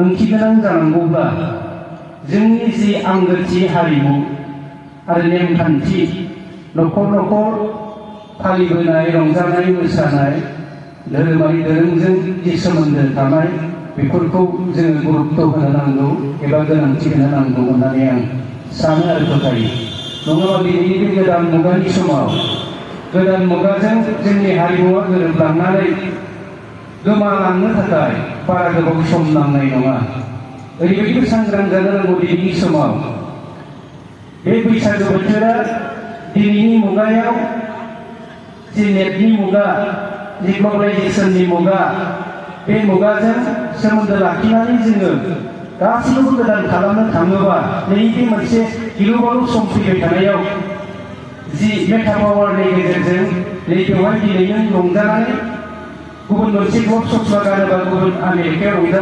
ओंथिगोनां जानांगौब्ला जोंनि जि आंगोथि हारिमु आरो नेमखान्थि न'खर न'खर फालिबोनाय रंजानाय मोसानाय धोरोमारि दोरोंजों जि सोमोन्दो थानाय बेफोरखौ जोङो गुरुत्व होनो नांगौ एबा गोनांथि होनो नांगौ होननानै आं सानो आरो फोथायो। नङाबा दिनैनि बे गोदान मुगानि समाव गोदान मुगाजों जोंनि हारिमुआ गोरोबलांनानै गोमालांनो थाखाय बारा गोबाव सम नांनाय नङा। ओरैबायदि सांग्रां जानो नांगौ दिनैनि समाव। बे बैसागो बोथोरा दिनैनि मुगायाव जि नेटनि मुगा, जि ग्लबेलाइजेसननि मुगा, बे मुगाजों सोमोन्दो लाखिनानै जोङो गासैखौबो गोदान खालामनो थाङोबा नैबे मोनसे गिलु-बालु सम फैबाय थानायाव जि मेटापावारनि गेजेरजों नैबेवहाय दिनै नों रंजानानै गुबुन मोनसे ग्लब सस्मा गानोबा गुबुन आमेरिकायाव रंजानानै